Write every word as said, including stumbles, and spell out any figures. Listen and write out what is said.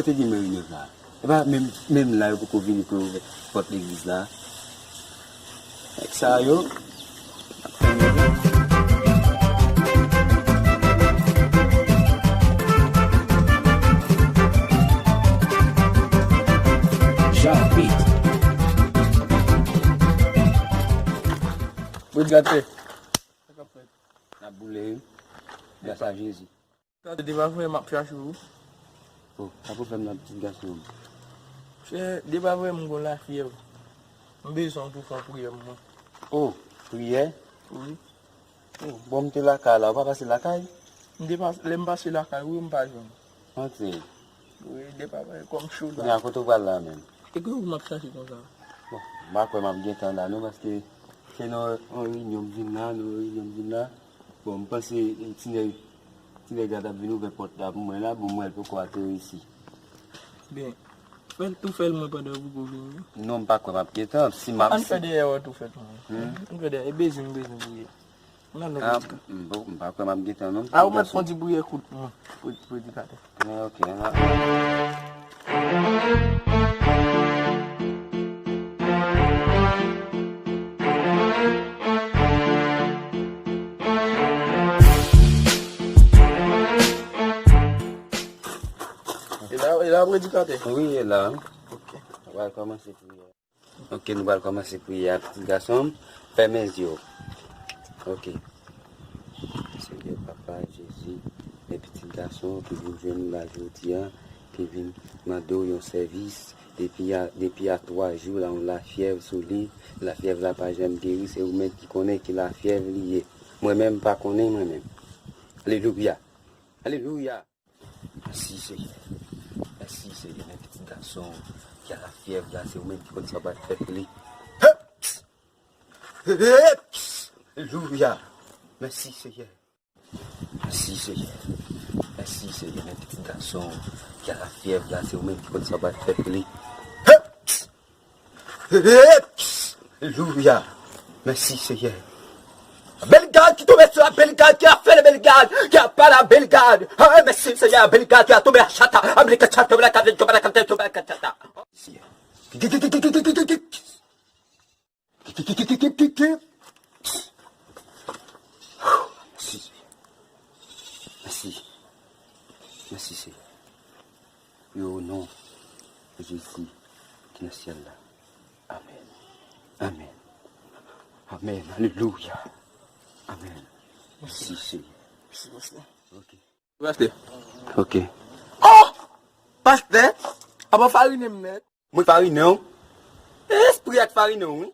Te di mwen reyinyon sa. E pa menm, menm la yo poko vini pou yo ouvè pòt legliz la. Nèg sa yo. Jean Beat. Bwè gate. Sa k ap fèt? N ap boule, wi. Gras a Jezi. Tande, depa vrè m ap chache w. Oh, pa pwoblèm nan, pitit gason m. Chè, depa vrè m gon lafyèv. M bezwen w pou fè yon priyè pou mwen. Oh, priyè? Wi. Oh, bon, m te lakay la, ou pa pase lakay? M te pas-, lè m pase lakay, wi, m pa jwenn. Antre. Wi, depa vrè, kòm cho la. Kounye a, kote w pral la menm? E ki w m ap chache konsa? Bon, m pa kwè m ap gentan la, non, paske se nan yon reyinyon m vin la, nan yon reyinyon m vin la. Bon, m panse, eh, ti nèg, ti nèg la t ap vin ouvè pòt la pou mwen la, bon, m wè l poko ateri isi. Ben, fè l, tou fè l mwen pandan w poko vini. Non, m pa kwè m ap gentan. Si m ap, ann fè dèyè w tou fè l mwen. Hmm? Ann fè dèyè, e bezwen, m bezwen priye. Ann al nan predikat. M, bon, m pa kwè m ap gentan, non. A, ou mèt fè yon ti priyè kout pou mwen, predikatè. Men, ok, ann al. E la, e la, predikatè? Wi, e la. Ok. Nou pral kòmanse priyè. Ok, nou pral kòmanse priyè a, pitit gason m. Fèmen zye w. Ok. Senyè Papa Jezi, men pitit gason w ki vin jwenn ou la jodi a, ki vin mande w yon sèvis. Depi a, depi a twa jou la, yon lafyèv sou li. Lafyèv la pa janm geri, se ou menm ki konnen ki lafyèv li ye. Mwen menm, m pa konnen mwen menm. Alelouya. Alelouya. Mèsi, Senyè. Mèsi, Senyè. Men pitit gason ki a lafyèv la, se ou menm ki konn sa w pral fè pou li. Heps! Heps! Alelouya. Mèsi, Senyè. Mèsi, Senyè. Mèsi, Senyè. Men pitit gason ki a lafyèv la, se ou menm ki konn sa w pral fè pou li. Heps! Eps! Alelouya! Mèsi, Senyè. Bèl gad ki tonbe sou la, bèl gad ki a fè le bèl gad, ki a pa la bèl gad. Ah, mèsi, Senyè, bèl gad ki a tonbe a chata, Amerika chata, tonbe la kate, tonbe la kate, tonbe la kate, chata. Senyè. Mèsi, Senyè. Mèsi. Mèsi, Senyè. Yo, o non de Jezi ki nan syèl la. Amèn. Amèn. Amèn. Alelouya. Amèn. Mèsi, Senyè. Mèsi, pastè. Ok. Pastè. Ok. Oh! Pastè, apa farinen m nèt? Mwen farinen w? E espri a k farinen w, wi.